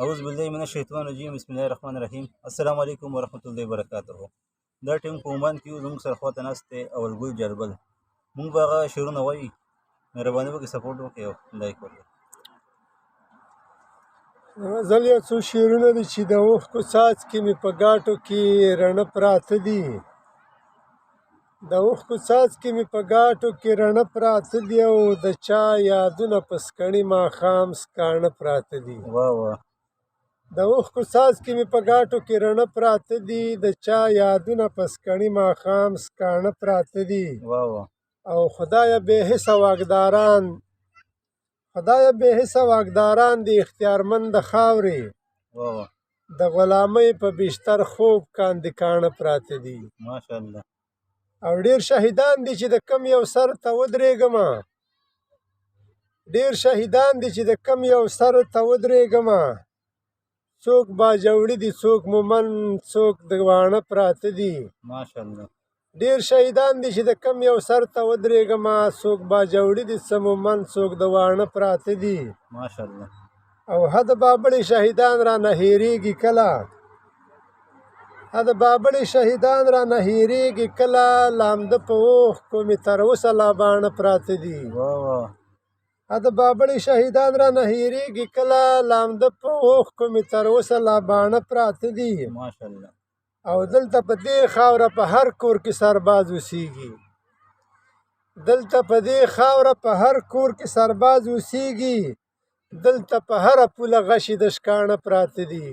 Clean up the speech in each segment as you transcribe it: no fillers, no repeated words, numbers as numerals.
اعوذ بالله من الشیطان الرجیم، بسم الله الرحمن الرحیم. السلام علیکم ورحمت الله وبرکاته. دا ټیم په عمان کې یو، زموږ سره خواته ناست دی اول ګل جلبل. موږ به هغه شعرونه وایي، مهرباني وکړئ، سپورټ وکړئ او لایک وکړئ. غزل یو څو شعرونه دي چې د اوښکو څاڅکي مې په ګاټو کې رڼه پراته دي. د اوښکو څاڅکي مې په ګاټو کې رڼه پراته دي او د چا یادونه په سکڼي ماښام سکاڼه پراته دي. واه واه. د اوښکو څاڅکي مې په ګاټو کې رڼه پراته دي، د چا یادونه په سکڼي ماښام سکاڼه پراته دي. واه واه. او خدایه بې حسه واکداران، خدایه بې حسه واکداران دي اختیارمند د خاورې، واه واه. د غلامۍ په بستر خوب کاندي کاڼه پراته دي. ماشاءالله. او ډیر شهیدان دي چې د کم یو سر ته ودرېږم، ډیر شهیدان دي چې د کم یو سر ته ودرېږم، څوک باجوړي دي، څوک مومن، څوک د واڼه پراته دي. ماشاءالله. ډیر شهیدان دي چې د کم یو سر ته ودرېږم، څوک باجوړي دي، څه مومن، څوک د واڼه پراته دي. ماشاءالله. او حد بابړې شهیدان را نه هېرېږي کله، حد بابړې شهیدان را نه هېرېږي کله، لامده په اوښکو مې تر اوسه لا باڼه پراته دي. واه واه. حد بابړې شهیدان را نه هېرېږي کله، لامده په اوښکو مې تر اوسه لا باڼه پراته دي. ماشاءالله. او دلته په دې خاوره په هر کور کې سرباز اوسېږي، دلته په دې خاوره په هر کور کې سرباز اوسېږي، دلته په هره پوله غشي د شکاڼه پراته دي.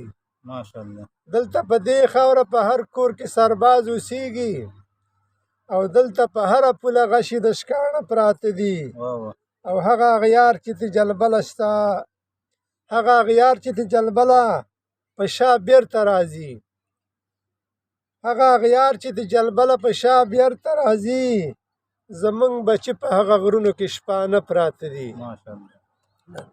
ماشاءالله. دلته په دې خاوره په هر کور کې سرباز اوسېږي او دلته په هره پوله غشي د شکاڼه پراته دي. واه واه. او هغه اغیار چې ته جلبله شته، هغه اغیار چې ته جلبله په شا بیرته راځي، هغه اغیار چې د جلبله په شا بیرته راځي، زمونږ بچي په هغه غرونو کې شپانه پراته دي. ماشاءالله.